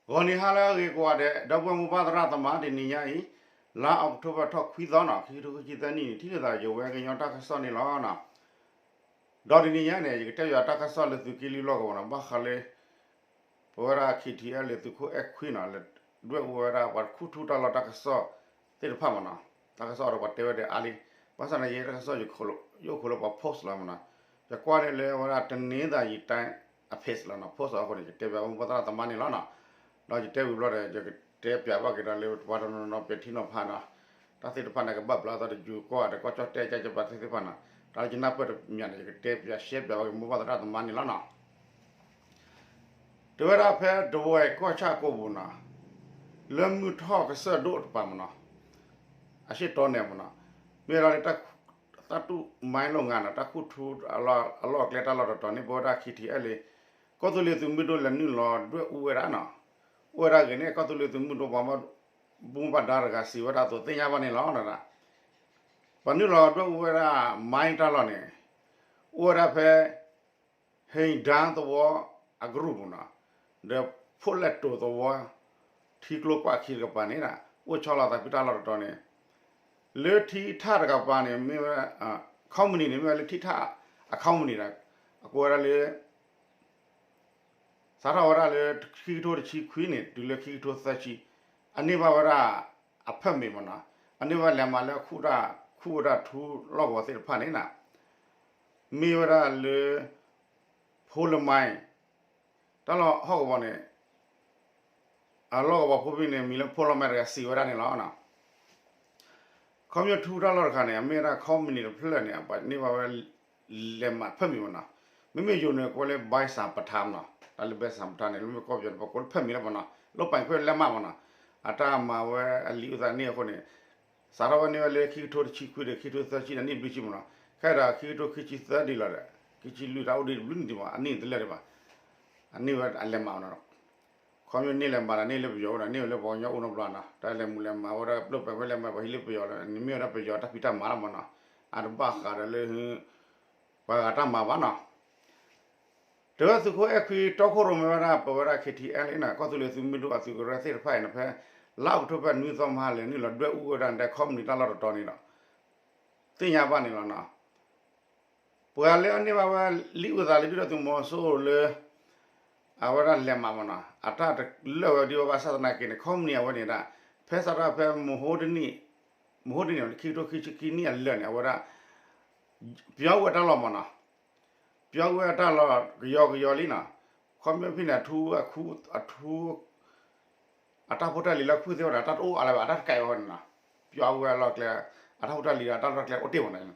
ဂီၤနံၤဟါလၢအဂ့ၤကိးဂၤဒဲး ဒီပုၢ်ဝဲၢ်မိၢ်ပၢ်သရၣ်သမါ တနံၤညါအံၤ လါအီးကထိဘၢၣ်ထီၣ်ခွံသီနီၤ ခံကထိခံဆံသၢနံၣ်န့ၣ် ထံၣ်လိာ်သးယဝဲကညီတၢ်ကစီၣ်န့ၣ်လီၤ. ဒီးတနံၤညါန့ၣ် ယကတဲပၠးတၢ်ကစီၣ်လၢသုးက့လွံၢ်လီၢ်ကဝီၤနီၤ ဘၣ်ဃးလၢ ပဝဲဒၣ် ခံထံအဲလၢသုးခိၣ်အဲၣ်ခွံနီၤ လဲၤဒွဲၣ်အူဝဲဒၣ်ပှၤခူၣ်ထူတၢ်လီၢ်တၢ်ကစီၣ်သ့ၣ်တဖၣ်မ့ၢ်နီၤ တၢ်ကစီၣ်ဒီးပှၤတဲဝဲဒၣ်အါလံ ဘၣ်ဆၣ်န့ၣ် ယတၢ်ကစီၣ်ယအိၣ်ခိးလၢပှၤ post လီၤမ့ၢ်နီၤ ယကွၢ်န့ၣ်လၢအဝဲဒၣ်တနင်္သာရီတိုင်း အ page လီၤနီၤ post အဃိန့ၣ် ယကတဲပၠးမိၢ်ပၢ်သရၣ်သမါန့ၣ်လီၤနီၤ ဒီးယတဲဝံၤဘျီဒီး ယကတဲပၠးဘၣ်က့ၤဒီးလၢပှၤတနီၤနီၤပဲာ်ထံနီၤဖးနီၤ တၢ်သ့ၣ်တဖၣ်န့ၣ် ကဘၣ်ဘျးအသးတယုာ်ကီၢ်ဒီးကီၢ်ကၠီၣ်တဲၣ်ကၢ်ကၠီၣ်ပၤသ့ၣ်တဖၣ်နီၤ တၢ်လၢယနၢ်ပၢၢ်တမံၤန့ၣ် ယကတဲပၠးရှဲပၠးဘၣ်က့ၤမိၢ်ပၢ်သရၣ်သမါန့ၣ်လီၤနီၤ တဲဝဲဒၣ်ဖဲဒဝဲၢ်ကီၢ်ဆၣ်ကိးပူၤနီၤ လၢမုၢ်ထီၣ်ကစၢၢ်ဒိၣ်တပၤမ့ၢ်နီၤ အရှေ့တောနယ်မ့ၢ်နီၤ မ့ၢ်ဝဲဒၣ်လၢ သတ္တုမိုင်းလုပ်ငန်းနီၤ တၢ်ခူၣ်ထူအလီၢ်အကျဲတၢ်လီၢ်တတီၤန့ၣ် ပဝဲဒၣ် ခံထံအဲလၢ ကီၢ်သူလ့ၤသုးမုၢ်ဒိၣ်လဲၤနုာ်လီၤဒွဲၣ်အူဝဲဒၣ်နီၤ အိၣ်ဝဲဒၣ်ဂ့ၤန့ၣ် ကီၢ်သူလ့ၤသုးမုၢ်ဒိၣ်ပှၤဘၣ်မူဘၣ်ဒါတဂၤစံးဝဲဒၣ်အသိးသ့ၣ်ညါဘၣ်န့ၣ်လီၤ. ပှၤနုာ်လီၤဒွဲၣ်အူဝဲဒၣ် မိုင်း တၢ်လီၢ်န့ၣ် အိၣ်ဝဲဒၣ်ဖဲ ဟ့ၣ်ဒၣ်သဝီအကရူၢ်ပူၤနီၤ ဒီးဖိလဲၣ်တိၤသဝီ ထံကျိကွၢ်ခံတကပၤန့ၣ် အိၣ်ဆီလီၤသးဖုတၢ်လီၢ်တတီၤန့ၣ် လၢထံထၣ်တကပၤန့ၣ် မ့ၢ်ဝဲ company န့ၣ် မ့ၢ်ဝဲလၢထံထၣ်အ company ဒီး အကိးဝဲဒၣ်လၢ စးထီၣ်ဝဲဒၣ်လၢ ခံကထိတဆံခွံန့ၣ် တုၤလၢခံကထိသၢဆံ အန့ၢ်ဘၣ်ဝဲဒၣ် အ permit မ့ၢ်နီၤ အန့ၢ်ဘၣ်လဲၤမးလၢအခူၣ်တၢ်ခူၣ်ဝဲဒၣ်ထူလီၢ်ကဝီၤသ့ၣ်တဖၣ်န့ၣ်နီၤ မ့ၢ်ဝဲဒၣ်လၢ ဖိလၢမိုင်း တၢ်လီၢ်ဟီၣ်ကဝီၤန့ၣ် အလီၢ်ကဝီၤဖိဖဲန့ၣ် မံၤလၢဖိလၢမိုင်းတဂၤစံးဝဲဒၣ်န့ၣ်လီၤ. ခီဖျိထူတၢ်လီၢ်တခါန့ၣ် အမ့ၢ်ဝဲဒၣ် company တဖျၢၣ်န့ၣ် အပှၤန့ၢ်ဘၣ်ဝဲ လဲၤမး permit မ့ၢ်နီၤ မ့မ့ၢ်ယိၤန့ၣ် ကိးဝဲလၢ ဘဲစၣ်ပထါမ့ၢ်နီၤ တၢ်လၢဘဲစၣ်ပထါန့ၣ် လၢမ့ၢ်ကီၢ်ပယီၤန့ၣ် ပှၤကိးလၢ permit လၢမ့ၢ်နီၤ လုပ်ပိုင်ခွင့်လက်မှတ် မ့ၢ်နီၤ အတၢ်မၤဝဲအလံာ်အုၣ်သးန့ၢ်အဃိန့ၣ် စးထီၣ်ဝဲန့ၢ်ဝဲလၢခံကထိတဆံခွံဒီး ခံကထိသၢဆံန့ၣ် န့ၢ်ဘျုးဆံမ့ၢ်နီၤ ခဲအံၤဒီးခံကထိခံဆံသၢဒ်လီၤဒီး ခံဆံလွံၢ်တၢ်အိၣ်ဒံးတဘျုးနံၣ်ဒံးမ့ၢ် အန့ၢ်တလၢာ်ဒံးဘၣ် အန့ၢ်ဝဲအလဲၤမးနီၤ ခီဖျိန့ၢ်လဲၤမးဒီးန့ၢ်လၢပယီၤအိၣ်ဒီး န့ၢ်ဝဲလၢပှၤကညီအိၣ်နီတဘျီနီၤ တၢ်လဲၤမူးလဲၤမးဝဲဒၣ် လုပ်ပိုင်ခွင့်လက်မှတ် ပှၤဟံးလၢပယီၤလီၤ နမ့ၢ်ဝဲဒၣ်ပယီၤတၢ်ဖံးတၢ်မၤလီၤမ့ၢ်နီၤ အတဘၣ်ဃးဒီးလၢ ပှၤဂၤတၢ်မၤဘၣ်နီၤ တဲဝဲသုးခိၣ်အဲၣ်ခွံတီခိၣ်ရိၣ်မဲဝဲဒၣ် ပဝဲဒၣ် KTLA န့ၣ် ကီၢ်သူလ့ၤသုးမုၢ်ဒိၣ်အသုးကရၢသ့ၣ်တဖၣ်အံၤန့ၣ် ဖဲလါအီးကထိဘၢၣ်နွံသီမဟါလဲၤနုာ်လီၤဒွဲၣ်အူဝဲဒၣ်ဒဲ company တၢ်လီၢ်တတီၤန့ၣ်ဒီး သ့ၣ်ညါဘၣ်န့ၣ်လီၤနီၤ ပှၤလၢအန့ၢ်ဘၣ်ဝဲလံာ်အုၣ်သးလၢဒုၣ်ဒါသုးမီၤစိရိၤလၢ အဝဲဒၣ်လဲၤမးမ့ၢ်နီၤ အတၢ်တလၢာ်ဝဲဒံးဝဲဘၣ်ဆၣ်သနာ်က့န့ၣ် company အဝဲန့ၣ်ဒၣ် ဖဲစးထီၣ်ဖဲမဟါတနံၣ် မဟါတနံၣ် ခံကထိခံဆံခံနံၣ်အလၢာ်န့ၣ် အဝဲဒၣ် ပျီဝဲတၢ်လီၢ်မ့ၢ်နီၤ ပျီဝဲတၢ်လီၢ်ကယီကယီလံနီၤ ခီဖျိဖဲန့ၣ် အထူ အထူ အတၢ်ဖိတၢ်လံၤလၢခူၣ်သ့ၣ်ဝဲန့ၣ် အတၢ်တအိၣ်အါလၢၤဘၣ် အတၢ်တကဲဝဲန့ၣ်နီၤ ပျီဝဲအလီၢ်ကျဲ အတၢ်ဖိတၢ်လံၤဒီးအတၢ်လီၢ်ကျဲအိၣ်တ့ၢ်မ့ၢ်နီၤ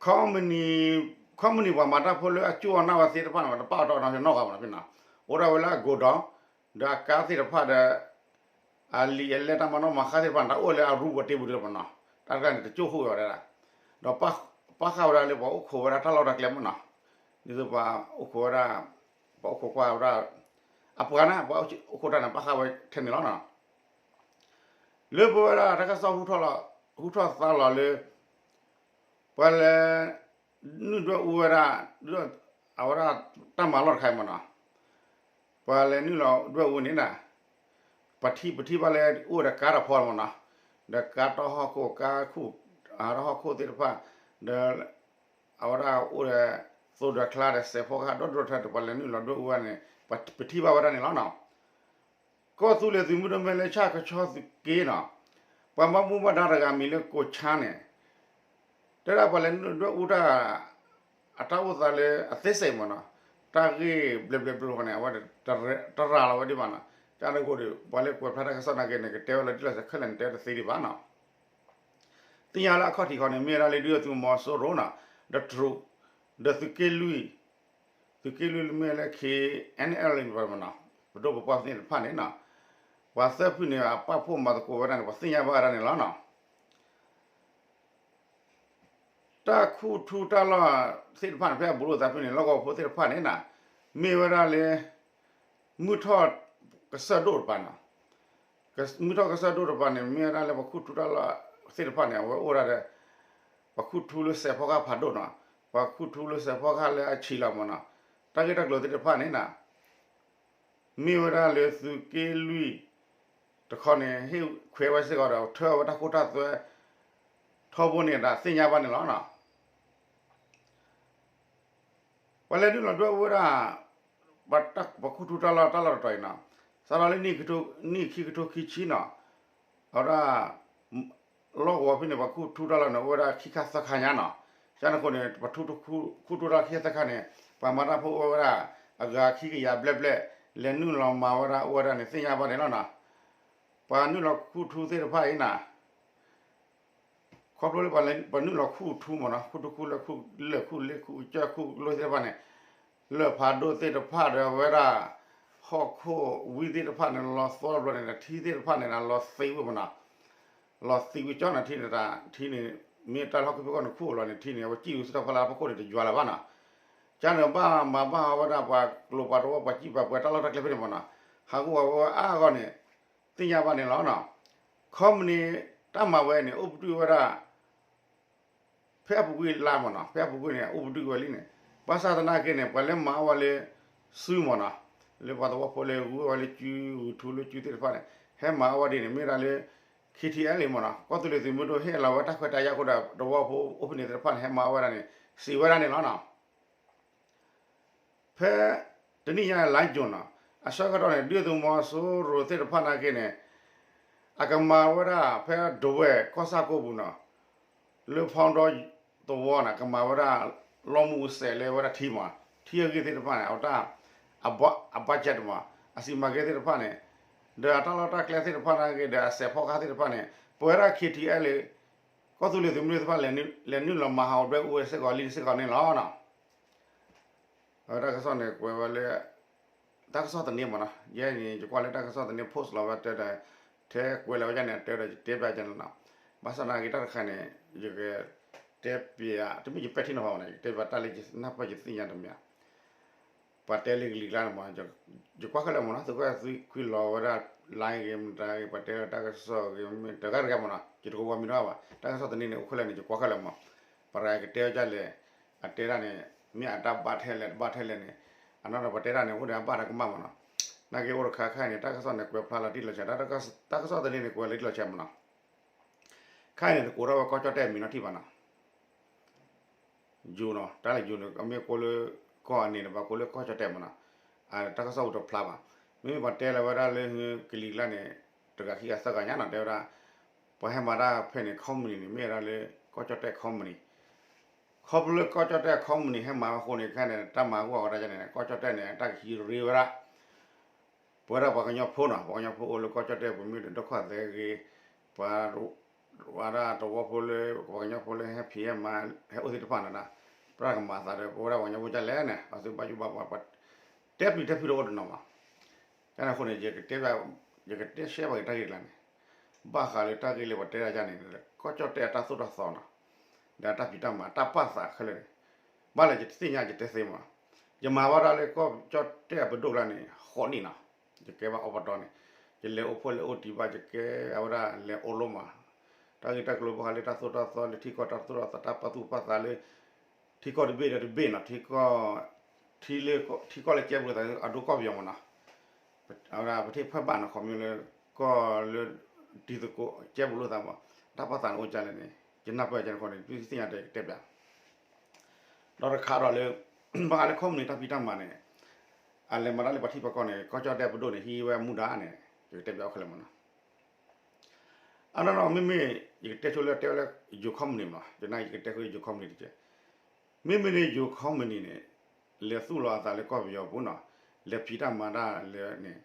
ခီမနံၤ ခီမနံၤပှၤမၤတၢ်ဖိလၢအကၠိအနၢ်ဝဲသ့ၣ်တဖၣ်န့ၣ် တပာ်အီၤတၢ်အီၣ်နီတဂၤဘၣ်နီၤဖဲနီၤ အိၣ်ဒၣ်ဝဲလၢအ godown ဒီးအကါသ့ၣ်တဖၣ်ဒီး အလံာ်အလဲၢ်တၢ်မၤနီၣ်မၤဃါသ့ၣ်တဖၣ်န့ၣ် တၢ်အိၣ်လၢအရူပူၤတ့ၢ်ပူၤတ့ၢ်လီၤမ့ၢ်နီၤ တၢ်တခါန့ၣ် တကၠိၢ်ဃုာ်ဝဲဒၣ် ဒီးပာ်ဃာ်ဝဲဒၣ်လၢပှၤအိၣ်ခိးဝဲဒၣ်တၢ်လီၢ်တၢ်ကျဲမ့ၢ်နီၤ ဒ်သိးပှၤအိၣ်ခိးဝဲဒၣ် ပှၤအိၣ်ခိးကွၢ်ဝဲဒၣ် အပှၤန့ၣ် ပှၤအိၣ်ခိးတၢ်န့ၣ် ပာ်ဃာ်ဝဲထဲန့ၣ်လီၤနီၤ လၢပဝဲဒၣ်တၢ်ကစီၣ်ဟူထီၣ်သါလီၤလၢ ပှၤလဲၤ နုာ်ဒွဲၣ်အူဝဲဒၣ် အဝဲဒၣ်တၢ်မၤလီၢ်တခါအံၤမ့ၢ်နီၤ, ပှၤလဲၤနုာ်လီၤဒွဲၣ်အူန့ၣ်ဒၣ် ပထံၣ် ပထံၣ်ဘၣ်လၢအိၣ်ဒီးကါတၢ်ဖီမ့ၢ်နီၤ, ဒီးကါတီၢ်ဟီၣ်ခိၣ် ကါခူၣ် ဟီၣ်ခိၣ်သ့ၣ်တဖၣ်, ဒီး အဝဲဒၣ်အိၣ်ဒီး သိဒီးချါဒီးစဲးဖီကဟၣ်ဒီဒိၣ်ထီၣ်ဒီး ပှၤလဲၤနုာ်လီၤဒွဲၣ်အူဝဲန့ၣ် ပထံၣ်ဘၣ်ဝဲဒၣ်န့ၣ်လီၤနီၤ. ကီၢ်သူလ့ၤသုးမုၢ်ဒိၣ်မ့ၢ်လၢဆၣ်ကဆီသုးက့နီၤ, ပှၤဘၣ်မူဘၣ်ဒါတဂၤမံၤလၢကိးဆါန့ၣ် တဲဒၣ်ပှၤလဲၤနုာ်လီၤဒွဲၣ်အူတၢ် အတၢ်အိၣ်သးလၢအသေးစိတ်မ့ၢ်နီၤ, တၢ်ဂ့ၢ်ဘျဲးဘျဲးဘျီန့ၣ် အဝဲတရၤလီၤဝဲဒံးဘၣ်နီၤ, တၢ်တဂ့ၢ်ဒီး ပှၤလၢကွဲးဖျါတၢ်ကစီၣ်နာ်က့န့ၣ် ကတဲဝဲလီၤတံၢ်လီၤဆဲးခဲလၢာ်န့ၣ် တဲတသ့ဒံးဘၣ်နီၤ. သ့ၣ်ညါလၢအခီၣ်ထံးခီန့ၣ် မ့ၢ်ဝဲဒၣ်လၢဒုၣ်ဒါသုးမီၤစိရိၤနီၤ, ဒီးတရူး, ဒီးသုးက့လွံၢ်, သုးက့လွံၢ်လၢမ့ၢ်လၢ KNLA န့ၣ်မ့ၢ်နီၤ, ပဒိၣ်ပပှၢ်သ့ၣ်တဖၣ်န့ၣ်နီၤ, ပှၤသၢဖုန့ၣ် အပာ်ဖှိၣ်မၤသကိးဝဲဒၣ်န့ၣ် ပှၤသ့ၣ်ညါဘၣ်ဝဲဒၣ်န့ၣ်လီၤနီၤ. တၢ်ခူၣ်ထူတၢ်လီၢ်သ့ၣ်တဖၣ်န့ၣ် ဖဲအဘူးလိာ်သးဖဲန့ၣ် လီၢ်ကဝီၤဖိသ့ၣ်တဖၣ်န့ၣ်နီၤ, မ့ၢ်ဝဲဒၣ်လၢ မုၢ်ထီၣ်ကစၢၢ်ဒိၣ်တပၤနီၤ, မုၢ်ထီၣ်ကစၢၢ်ဒိၣ်တပၤန့ၣ် မ့ၢ်ဝဲဒၣ်လၢပှၤခူၣ်ထူတၢ်လီၢ်သ့ၣ်တဖၣ်န့ၣ် အဝဲအိၣ်ဒၣ်ဒီး ပှၤခူၣ်ထူလၢစဲးဖီကဟၣ်ဖးဒိၣ်နီၤ, ပှၤခူၣ်ထူလၢစဲးဖီကဟၣ်လၢအဆံးလီၤမ့ၢ်နီၤ, တၢ်ဂ့ၢ်တၢ်ကျိၤသ့ၣ်တဖၣ်န့ၣ်နီၤ မ့ၢ်ဝဲဒၣ်လၢသုးက့လွံၢ်တခီန့ၣ် ဟ့ၣ်ခွဲးဝဲစ့ၢ်ကီးဒီး ထၢဝဲတၢ်ခိတၢ်သွဲထီဘိန့ၣ် တၢ်သ့ၣ်ညါဘၣ်န့ၣ်လီၤ. ပှၤလဲၤနုာ်လီၤဒွဲၣ်အူဝဲဒၣ် ပှၤခူၣ်ထူတၢ်လီၢ်တၢ်လီၢ်တတီၤအံၤနီၤ, စးထီၣ်လၢ နံၣ်ခံကထိခံဆံနီၤ, အဝဲဒၣ် လီၢ်ကဝီၤဖဲန့ၣ် ပှၤခူၣ်ထူတၢ်လီၢ်န့ၣ် အိၣ်ဝဲဒၣ်ခံခါသၢခါညါနီၤ, ကန့ၣ်အဃိန့ၣ် ပှၤခူၣ်ထူတၢ်လီၢ်ခံခါသၢခါန့ၣ် ပှၤမၤတၢ်ဖိအိၣ်ဝဲဒၣ် အဂၤခံကယၤဘျဲၣ်ဘျဲၣ် လဲၤနုာ်လီၤမၤဝဲဒၣ်အိၣ်ဝဲဒၣ်န့ၣ် သ့ၣ်ညါဘၣ်န့ၣ်လီၤနီၤ, ပှၤနုာ်လီၤခူၣ်ထူသ့ၣ်တဖၣ်အံၤနီၤ ခီဖျိလၢပှၤနုာ်လီၤခူၣ်ထူမ့ၢ်နီၤ, ခူၣ်ထူခူၣ်လၢၢ်ခူၣ်လၢၢ်ခူၣ်လ့ၢ်ခူၣ်ကၠၢၢ်ခူၣ်ကလိသ့ၣ်တဖၣ်န့ၣ်, လၢၢ်ဖးဒိၣ်သ့ၣ်တဖၣ်ဒီးအဝဲဒၣ် ဟီၣ်ခိၣ်ဝံသ့ၣ်တဖၣ်န့ၣ် လီၤသီတဘျီန့ၣ် ထံသ့ၣ်တဖၣ်န့ၣ် လီၤသံဝဲမ့ၢ်နီၤ, လီၤသံဝဲကၠီနီၤ ထံန့ၣ်တၢ် ထံန့ၣ် မ့ၢ်တၢ်လၢဟီၣ်ခိၣ်ဖံးခိၣ်န့ၣ်ခူၣ်လီၤန့ၣ် ထံန့ၣ် အဝဲစံၣ်ဝဲစံၣ်ထီၣ်ဖီလာ်ဖီခိၣ်န့ၣ် တယွၤလၢၤဘၣ်နီၤ, ကန့ၣ်ဘၣ်မၤဘၣ်ဝဲဒၣ်ပှၤကျိၤပှၤတဝီ ပှၤစံၣ်ပှၤပှဲၤတၢ်လီၢ်တၢ်ကျဲဖဲန့ၣ်မ့ၢ်နီၤ, ဟးဂီၤဝဲအါဂီၢ်န့ၣ် သ့ၣ်ညါဘၣ်န့ၣ်လီၤနီၤ, ခီမနံၤတၢ်မၤဝဲန့ၣ် အိၣ်ပတုာ်ဝဲဒၣ် ဖဲအပူၤကွံာ်လါမ့ၢ်နီၤ, ဖဲအပူၤကွံာ်န့ၣ် အိၣ်ပတုာ်ဝဲလံန့ၣ်, ဘၣ်ဆၣ်သနာ်က့န့ၣ် ပှၤလၢမၤအီၣ်ဝဲလၢစုမ့ၢ်နီၤ, လၢပှၤသဝီဖိလၢဂုာ်ဝဲလၢစု ဂုာ်ထူလၢစုသ့ၣ်တဖၣ်န့ၣ် ဟဲမၤအီၣ်ဝဲဒ်န့ၣ် မ့ၢ်ဒၣ်လၢ ခ့ထံအဲလ်မ့ၢ်နီၤ, ကီၢ်သူလ့ၤသုးမုၢ်ဒိၣ်ဟ့ၣ်လီၤဝဲတၢ်ခွဲးတၢ်ယာ်အဃိဒီး သဝီဖိအိၣ်ဖဲန့ၣ်သ့ၣ်တဖၣ်န့ၣ် ဟဲမၤအီၣ်ဝဲဒၣ်န့ၣ် စံးဝဲဒၣ်န့ၣ်လီၤနီၤ. ဖဲတနံၣ်ညါလါယူၤနီၤ, အဆၢကတီၢ်န့ၣ် ဒုၣ်ဒါသုးမီၤစိရိၤသ့ၣ်တဖၣ်နာ်က့န့ၣ် အကမၤဝဲဒၣ်ဖဲဒဝဲၢ်ကီၢ်ဆၣ်ကိးပူၤနီၤ, လၢဖီဒီသဝီန့ၣ် ကမၤဝဲဒၣ် လီမူအစဲးလၢဝဲဒၣ်ထံမး, ထံအဂ့ၢ်သ့ၣ်တဖၣ်န့ၣ် အဝဲဒၣ် အဘၣ်ကၠဲးတမး, အစံးမၤကဲသ့ၣ်တဖၣ်န့ၣ်, ဒီးအတၢ်လီၢ်တၢ်ကျဲသ့ၣ်တဖၣ်နာ်က့ ဒီးအစဲးဖီကဟၣ်သ့ၣ်တဖၣ်န့ၣ် ပဝဲဒၣ် ခ့ထံအဲလ် ကီၢ်သူလ့ၤသုးမုၢ်ဒိၣ်သ့ၣ်တဖၣ် လဲၤနုာ်လီၤမၤဟးဂီၤဒွဲၣ်အူဝဲစ့ၢ်ကီးလံစ့ၢ်ကီးန့ၣ်လီၤနီၤ. အဝဲတၢ်ကစီၣ်န့ၣ် ကွဲးဝဲလၢ တၢ်ကစီၣ်သန့မ့ၢ်နီၤ, ယဲန့ၣ် ယကွၢ်လၢတၢ်ကစီၣ်သန့ post လီၤဝဲတဲဒီး ထဲကွဲးလီၤဝဲဒၣ်န့ၣ် အတဲဒီးယတဲဘၣ်ကန့ၣ်နီၤ, ဘၣ်ဆၣ်သနာ်က့တၢ်တခါန့ၣ် ယကတဲပျး တမ့ၢ်ယပဲာ်ထံနီၤဖးဘၣ်နီၤ, ယတဲဘၣ်တၢ်လၢယနၢ်ပၢၢ်ယသ့ၣ်ညါတမံၤ ပှၤတဲလၢကလံၤကျါန့ၣ်မ့ၢ် ယကွၢ်ခဲလၢာ်မ့ၢ်နီၤ, သုကွၢ်သုခွံလီၤဝဲဒၣ် line ဂ့ၤ မတၤဂ့ၤ ပှၤတဲလၢတၢ်ကစီၣ်ဂ့ၤ မ့ၢ်တဂၤတဂၤမ့ၢ်နီၤ, ယတကဝီၤမံၤနီၤဘၣ်, တၢ်ကစီၣ်သန့န့ၣ် အိၣ်ခဲလၢာ်န့ၣ် ယကွၢ်ခဲလၢာ်မ့ၢ်, ပှၤတဂၤကတဲဝဲဒ်လဲၣ်, အတဲဒၣ်န့ၣ် မ့ၢ်အတၢ်ဘၣ်ထဲလဲၣ် တဘၣ်ထဲလဲၣ်န့ၣ်, အနီၢ်ဒီးပှၤတဲဒၣ်န့ၣ် အိၣ်ဒီးအဘၣ်ဒီးကမၣ်မ့ၢ်နီၤ, နာ်က့အိၣ်တခါခါအံၤန့ၣ် တၢ်ကစီၣ်န့ၣ် ကွဲးဖျါလီၤတံၢ်လီၤဆဲး, တၢ်ကစီၣ်သန့န့ၣ် ကွဲးလီၤတံၢ်လီၤဆဲးမ့ၢ်နီၤ, ခါအံၤန့ၣ် တကိးထီၣ်ဝဲကီၢ်ကၠီၣ်တဲၣ်မံၤနီၤထံၣ်ဘၣ်နီၤ ယိၤနီၤ, တၢ်လၢယိၤန့ၣ် အမ့ၢ်ကိးလၢကီၢ်အန့ၣ်န့ၣ် ပှၤကိးလၢကီၢ်ကၠီၣ်တဲၣ်မ့ၢ်နီၤ, တၢ်ကစီၣ်အိၣ်တဖျါဘၣ်, မ့မ့ၢ်ပှၤတဲလီၤဝဲဒၣ်လၢကလံၤကျါန့ၣ် တဂၤခံဂၤသၢဂၤညါနီၤ တဲဝဲဒၣ်, ပှၤဟဲမၤတၢ်ဖဲန့ၣ် ခီမနံၤန့ၣ် မ့ၢ်ဝဲဒၣ်လၢကီၢ်ကၠီၣ်တဲၣ်ခီမနံၤ, ခီဖျိလၢကီၢ်ကၠီၣ်တဲၣ်ခီမနံၤဟဲမၤဝဲအဃိန့ၣ် ခဲန့ၣ် တၢ်မၤဂီၢ်ဝဲဒၣ်န့ၣ် ကီၢ်ကၠီၣ်တဲၣ်န့ၣ် တၢ်ကဟံးရ့ဝဲဒၣ် ပဝဲဒၣ်ပှၤကညီဖိနီၤ, ပှၤကညီဖိအိၣ်လၢကီၢ်ကၠီၣ်တဲၣ် ပမ့ၢ်ဒီးဒိၣ်ခီၣ်သဲဂ့ၤ, ပှၤ ဝဲဒၣ်သဝီဖိလၢ ပှၤကညီဖိလၢဟဲဖံးဟဲမၤ ဟဲအိၣ်သ့ၣ်တဖၣ်န့ၣ်ဒီး ပြၢ်ကမၤသးဒီး ပဝဲဒၣ်ပှၤကညီဖိဒ်လဲၣ်န့ၣ် အသုဘၣ်ယိၣ်ဘၣ်ဘှီ ပှၤတဲပျံၤတဲဖုးတအိၣ်တနီၤဘၣ်. ကန့ၣ်အဃိန့ၣ် ယကတဲဘၣ် ယကတဲရှဲဘၣ်က့ၤတၢ်ဂ့ၢ်တကျါန့ၣ် ဘၣ်ဃးလၢတၢ်ဂ့ၢ်လၢပှၤတဲဒၣ်ယၤန့ၣ် ကီၢ်ကၠီၣ်တဲၣ်အတၢ်သိၣ်တၢ်သီနီၤ ဒီးအတၢ်ဖံးတၢ်မၤ တၢ်ပာ်သးခဲလၢာ်န့ၣ် ဘၣ်လဲၣ်ယတသ့ၣ်ညါ ယတဲသ့မး, ယမၤဘၣ်ဒၣ်လၢကီၢ်ကၠီၣ်တဲၣ်အပဒိၣ်ကျါန့ၣ် ဃိးနံၣ်နီၤ, ယကဲဘၣ်အီပတီၢ်န့ၣ် ယလဲၤအိၣ်ဖှိၣ်လဲၤအိၣ်တံၢ်ဘၣ် ယကဲအဝဲဒၣ်လဲၤအိၣ်လီၤမး, တၢ်ဂ့ၢ်တၢ်ကျိၤဘၣ်ဃးလၢတၢ်သိၣ်တၢ်သီလၢထံကီၢ်တၢ်သိၣ်တၢ်သီ တၢ်ပာ်သူၣ်ပာ်သးလၢ ထံကီၢ်တဘ့ၣ်ဒီးတဘ့ၣ်နီၤ, ထံကီၢ် ထံလၢ ထံကီၢ်လၢကဲဘျုးသး အဒိကီၢ်ပယီၤမးနီၤ, အဝဲဒၣ်ပထံၣ်ဖၢဘၣ်နီၤ ခီမ့ၢ်လၢ ကီၢ်လၢ တံၤသကိးကဲဘျုးလိာ်သးမး, တၢ်ပာ်သးန့ၣ်အိၣ်ဒ်လဲၣ်န့ၣ် ယနၢ်ပၢၢ်ကန့ၣ်အဃိန့ၣ် သုသ့ၣ်ညါဒီးယကတဲပျး ဒီးတခါဒီးလၢ ဘၣ်ဃးလၢခီမနံၤတၢ်ဖံးတၢ်မၤန့ၣ် အလဲၤမၤတၢ်လၢပှၤထံပှၤကီၢ်န့ၣ် ကီၢ်ကၠီၣ်တဲၣ်ပဒိၣ်န့ၣ် ဟံးဝဲမူဒါန့ၣ် ယကတဲပျးအိၣ်ခဲလၢာ်မးနီၤ. အနီၢ်နီၢ်မ့မ့ၢ် ယကတဲဆိလၢတဲဝဲလၢယိၤခီမနံၤမးနီၤ, ယနာ်ယကတဲဆိယိၤခီမနံၤတက့ၢ်. မ့မ့ၢ်လၢယိၤခီမနံၤန့ၣ် လဲၤသူၣ်လီၤအသးလၢကီၢ်ပယီၤပူၤနီၤ, လဲၤဖံးတၢ်မၤတၢ်လၢန့ၣ်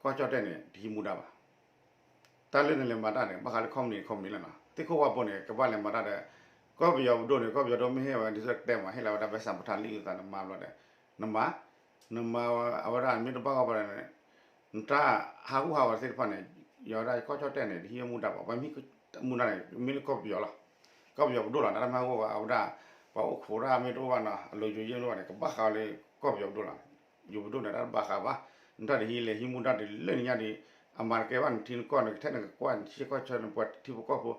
ကီၢ်ကၠီၣ်တဲၣ်န့ၣ် တဟံးမူဒါဘၣ်. တၢ်လၢနလဲၤမၤတၢ်န့ၣ် ဘၣ်ဃးလၢခီမနံၤခီမနံၤလီၤနီၤ, သ့ၣ်ခိၣ်ဝါဘိန့ၣ် ကဘၣ်လဲၤမၤတၢ်ဒီး ကီၢ်ပယီၤပဒိၣ်န့ၣ် ကီၢ်ပယီၤဒိၣ်မ့ၢ်ဟ့ၣ်ဝဲဒ်သိးတဲမး ဟ့ၣ်လီၤဝဲဒၣ်ဘဲစၣ်ပထါလံာ်အုၣ်သးန့ၣ် မၤဘျီဒီး နမၤ နမၤအဝဲဒၣ်မ့ၢ်တဘၣ်ဂီၢ်ဘၣ်ဒီးန့ၣ် နတၢ်ဟးဂူာ်ဟးဂီၤသ့ၣ်တဖၣ်န့ၣ် ယဝဲဒၣ်ကီၢ်ကၠီၣ်တဲၣ်န့ၣ် တဟံးမူဒါဘၣ်, ပှၤမ့ၢ်မူဒါန့ၣ် မ့ၢ်လၢကီၢ်ပယီၤလီၤ, ကီၢ်ပယီၤပဒိၣ်လီၤ, နတၢ်မ့ၢ်ဟးဂူာ်ဘၣ်အဝဲဒၣ် ပှၤအိၣ်ခိးတၢ်မ့ၢ်တအိၣ်ဘၣ်နီၤ အလိၤယိၤယဲၢ်တအိၣ်ဘၣ်န့ၣ် ကဘၣ်ဃးလၢကီၢ်ပယီၤပဒိၣ်လီၤ, ယိၤပဒိၣ်န့ၣ် တၢ်တဘၣ်ဃးဘၣ်, နတၢ်တဟံးလဲၤဟံးမူဒါဒ်လၢနညါဒ် အမၤတကဲဘၣ်နထံနကီၢ်န့ၣ် ကထဲနကကွၢ်နထံကီၢ်ဆၢန့ၣ် ပှၤထံဖိကီၢ်ဖိ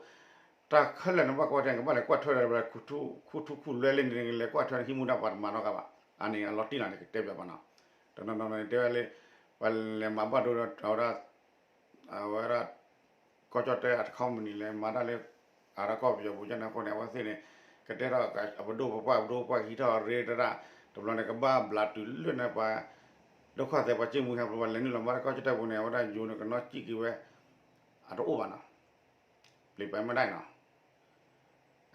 တၢ်ခဲလၢာ်နဘၣ်ကွၢ်ထွဲ နကဘၣ်လဲၤကွၢ်ထွဲဒီး ခူၣ်ထူခူၣ်လွဲလၢန့ၣ် လဲၤကွၢ်ထွဲနဟံးမူဒါပှၤတမၤနီတဂၤဘၣ်, အန့ၣ်အလီၤတံၢ်လီၤန့ၣ် ကတဲဘၣ်ပှၤနီၤ, တနီၤနီၤန့ၣ် တဲဝဲလၢ ပလဲၤမၤဘၣ်ဒိဒီးအဝဲဒၣ် အဝဲဒၣ် ကီၢ်ကၠီၣ်တဲၣ်အတခီမနံၤလဲၤမၤတၢ်လၢ အါထီၣ်ကီၢ်ပယီၤပူၤကန့ၣ်အဃိန့ၣ် အဝဲသ့ၣ်န့ၣ် ကတဲထီၣ်အပဒိၣ်ပပှၢ်ပဒိၣ်ပပှၢ်ဟံးထီၣ်ရ့တရၣ် တဘျီန့ၣ် ကဘၣ်ဘျးတုၤလၢန့ၣ်ပှၤ ဒိၣ်ခီၣ်သဲးပှၤစ့မူဟဲဖျိ ပှၤလဲၤနုာ်လီၤမၤတၢ်ကီၢ်ကၠီၣ်တဲၣ်ပူၤန့ၣ် အဝဲဒၣ်ယိၤန့ၣ်ကနီၣ်စံၣ်က့ၤဝဲ အတအိၣ်ဘၣ်နီၤ ပျံၤပှဲၤမ့ၢ်ဒၣ်နီၤ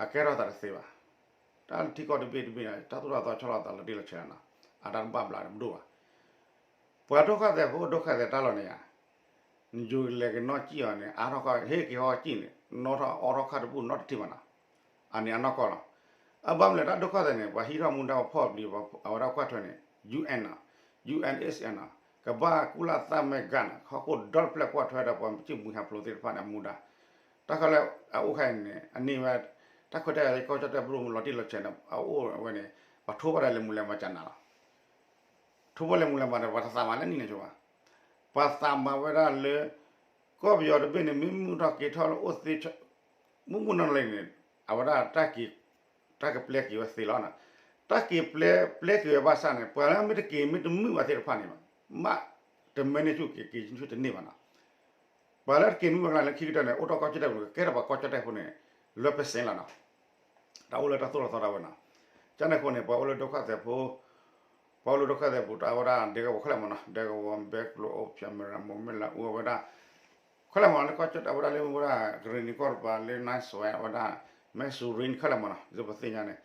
အကဲထီၣ်သးတသ့ဘၣ်. တၢ်ထံကီၢ်တဘ့ၣ်တဘ့ၣ်န့ၣ် တၢ်သိၣ်တၢ်သီဆီလီၤသးလီၤတံၢ်လီၤဆဲးလီၤနီၤ အတၢ်တဘၣ်ဘျးတပဒိၣ်ဘၣ်. ပှၤဒိၣ်ခီၣ်သဲးဖိဒိၣ်ခီၣ်သဲးတၢ်လီၢ်န့ၣ်ဧါ နယိၤလဲၤကနီၣ်စံၣ်အီၤန့ၣ် အါထီၣ်ခီၣ်ဟ့ၣ်က့ၤဟီၣ်စံၣ်န့ၣ် နီၣ်ထီၣ်အီထီၣ်ခီၣ်တဘူၣ်နီတထံၣ်ဘၣ်နီၤ အန့ၣ်အနီၢ်ကီၢ်လီၤ. အဘၣ်မနုၤလၢတၢ်ဒိၣ်ခီၣ်သဲးန့ၣ် ပှၤဟံးထီၣ်မူဒါပှၤဖီၣ်ပျံၤ အဝဲဒၣ်ကွၢ်ထွဲန့ၣ် ယူၣ်အ့ၣ်နီၤ ယူၣ်အ့ၣ်အ့ၣ်နီၤ ကဘၣ်ကုလသမဂ္ဂနီၤ ဟီၣ်ခိၣ်ဒီတဖျၢၣ်ကွၢ်ထွဲဒီးပှၤစ့မူဟဲဖျိသ့ၣ်တဖၣ်န့ၣ် အမူဒါ တၢ်ခီလၢအအိၣ်ခဲအံၤန့ၣ် အန့ၢ်ဝဲ တၢ်ခွဲးတၢ်ယာ်ကီၢ်ကၠီၣ်တဲၣ်ပဒိၣ်မူလီၤတံၢ်လီၤဆဲးန့ၣ် အအိၣ်ဝဲန့ၣ် ပှၤထိဘၣ်ဒီးလဲၤမူလဲၤမၤကနၤလီၤ. ထိဘၣ်လဲၤမူလဲၤမၤဒီး ပှၤတသးမၤလၢနံၣ်န့ၣ်ဆိဘၣ်. ပှၤသးမၤဝဲဒၣ်လၢ ကီၢ်ပယီၤတဘ့ၣ်န့ၣ် မ့ၢ်မုၢ်ထီၣ်က့ၤထီၣ်လၢအိၣ်သ့ မုၢ်မုၢ်နီၢ်နီၢ်လံန့ၣ် အဝဲဒၣ် တၢ်က့ၤပျဲက့ၤဝဲသ့လီၤနီၤ. တၢ်က့ၤပျဲ ပျဲက့ၤဝဲဘၣ်ဆၣ်န့ၣ် ပှၤလၢမ့ၢ်တက့ၤမ့ၢ်တမုာ်ဘၣ်သ့ၣ်တဖၣ်န့ၣ် မ့ၢ်တမၢန့ၢ်ဆူၣ်က့ၤ က့ၤဆူၣ်တန့ၢ်ဘၣ်နီၤ. ပှၤလၢတက့ၤမုာ်ဘၣ်ကျါလၢခံကတၢၢ်န့ၣ် အိၣ်ထီၣ်ကီၢ်ကၠီၣ်တဲၣ်ပူၤန့ၣ် ကကဲထီၣ်ပှၤကီၢ်ကၠီၣ်တဲၣ်ဖိန့ၣ် လွဲၢ်ပၢၢ်စဲၣ်လီၤနီၤ. တၢ်အိၣ်လၢတၢ်သိၣ်တၢ်သီဒၣ်ဝဲနီၤ. ကန့ၣ်အဃိန့ၣ် ပှၤအိၣ်လၢဒိၣ်ခီၣ်သဲးဖိ ပှၤအိၣ်လၢဒိၣ်ခီၣ်သဲးပူၤ တၢ်ဝဲဒၣ်ဒဲကဝီၤခဲလၢာ်မးနီၤ ဒဲကဝီၤ ဘဲကျိၤ အိၣ်ဖၠၣ် မရၢ်မိၣ် မဲၢ်လးအူ အဝဲဒၣ် ခဲလၢာ်မးနီၤ လၢကီၢ်ကၠီၣ်တဲၣ် အဝဲဒၣ်လၢဝဲဒၣ် ကရ့ၣ်နံၤကီၢ်တပၤ လၢ နၢ်စဝဲ အဝဲဒၣ် မဲၢ်စူၤရံ ခဲလၢာ်မးနီၤ ဒ်သိးပသ့ၣ်ညါန့ၣ်